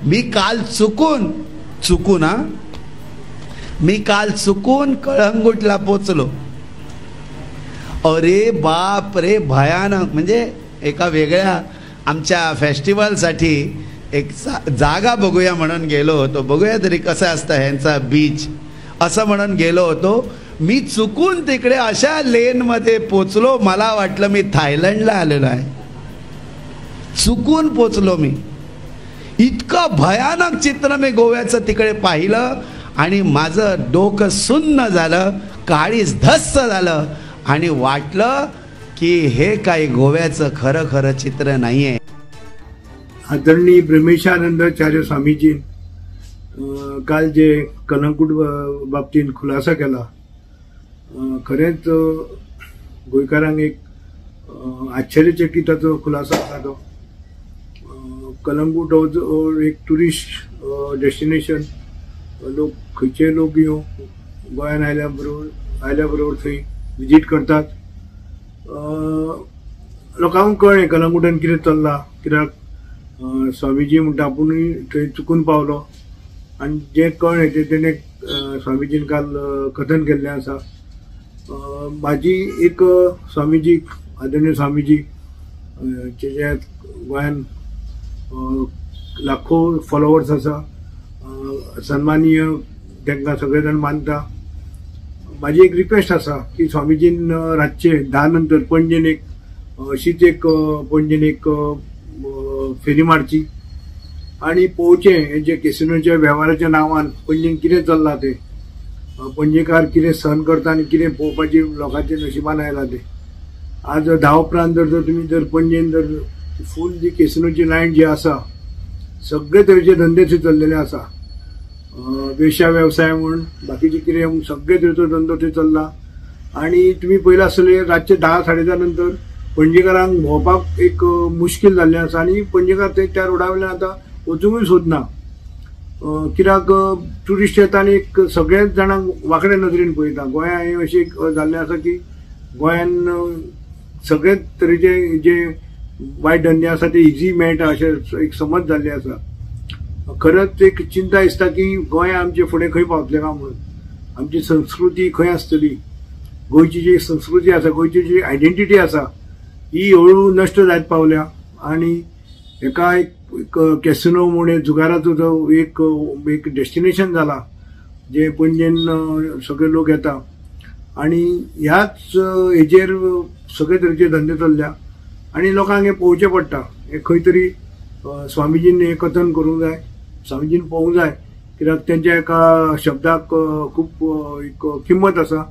मी काल चुकून चुकून हा मी काल चुकून कळंगूटला पोचलो. अरे बाप रे, भयानक. म्हणजे एका वेगळ्या आमच्या फेस्टिवलसाठी एक जागा बघूया म्हणून गेलो होतो, बघूया तरी कसं असतं ह्यांचा बीच असं म्हणून गेलो होतो. मी चुकून तिकडे अशा लेनमध्ये पोचलो, मला वाटलं मी थायलंडला आलेलो आहे. चुकून पोचलो मी. इतकं भयानक चित्र मी गोव्याचं तिकडे पाहिलं आणि माझं डोकं सुन्न झालं, काळीज धस्स झालं आणि वाटलं की हे काही गोव्याचं खरं खरं चित्र नाही आहे. आदरणीय ब्रह्मेशानंदाचार्य स्वामीजीन काल जे कलंगूट बाबतीन खुलासा केला, खरेंच गोंयकारांक एक आश्चर्यचकित ताचो खुलासा आसा तो. कलंगूट हो एक ट्युरिस्ट डेस्टिनेशन, लोक खंयचे लोक येवं गोंयान आयल्या बरोबर थंय विजीट करतात. लोकांक कळ्ळें कलंगूटान कितें चल्लां, कित्याक स्वामीजी म्हणटा आपुणूय थंय चुकून पावलो आनी जें कळ्ळें तें तेणें स्वामीजीन काल कथन केल्लें आसा. म्हाजी एक स्वामीजी, आदरणीय स्वामीजी जेच्या गोंयान लाखो फॉलोवर्स आसा, सन्मानीय तांकां सगळे जाण मानता. म्हाजी एक रिक्वेस्ट आसा की स्वामीजीन रातचे 10 नंतर पणजेन एक अशीच एक पणजेन एक फेरी मारची आनी पळोवचें हे जे कॅसिनोच्या वेव्हाराच्या नांवान पणजेन कितें चल्लां तें, पणजेकार कितें सहन करता आनी कितें पळोवपाची लोकांच्या नशिबान आयलां तें. आज 10 उपरांत जर तुमी जर पणजेन जर फूल जी कॅसिनोची लायन जी आसा, सगळे तरेचे धंदे थंय चल्लेले आसा, वेश्या वेवसाय म्हूण बाकीचे कितें म्हूण सगळे तरेचो धंदो थंय चल्ला. आनी तुमी पळयलां आसतलें रातचे 10 साडे 10 नंतर पणजेकारांक भोंवपाक एक मुश्कील जाल्लें आसा आनी पणजेकार थंय त्या रोडा वयल्यान आतां वचुंकूय सोदना, कित्याक ट्युरिस्ट येता आनी एक सगळ्याच जाणांक वांकड्या नदरेन पळयता. गोंया हें अशें एक जाल्लें आसा की गोंयान सगळेच तरेचे जे वायट धंदे आसा ते इजी मेळटा अशें एक समज जाल्ली आसा. खरंच एक चिंता दिसता की गोंय आमचे फुडें खंय पावतलें काय म्हणून, आमची संस्कृती खंय आसतली, गोंयची जी संस्कृती आसा, गोंयची जी आयडेंटिटी आसा ही हळू नश्ट जायत पावल्या. आनी हेका एक कॅसिनो म्हूण जुगाराचो जो एक एक डेस्टिनेशन जाला जे पणजेन सगळे लोक येता आनी ह्याच हेजेर सगळे तरेचे धंदे चल्ल्या आनी लोकांक हें पळोवचें पडटा. हें खंय तरी स्वामीजीन हें कथन करूंक जाय, स्वामीजीन पळोवंक जाय, कित्याक तेंच्या एका शब्दाक खूब एक किंमत आसा.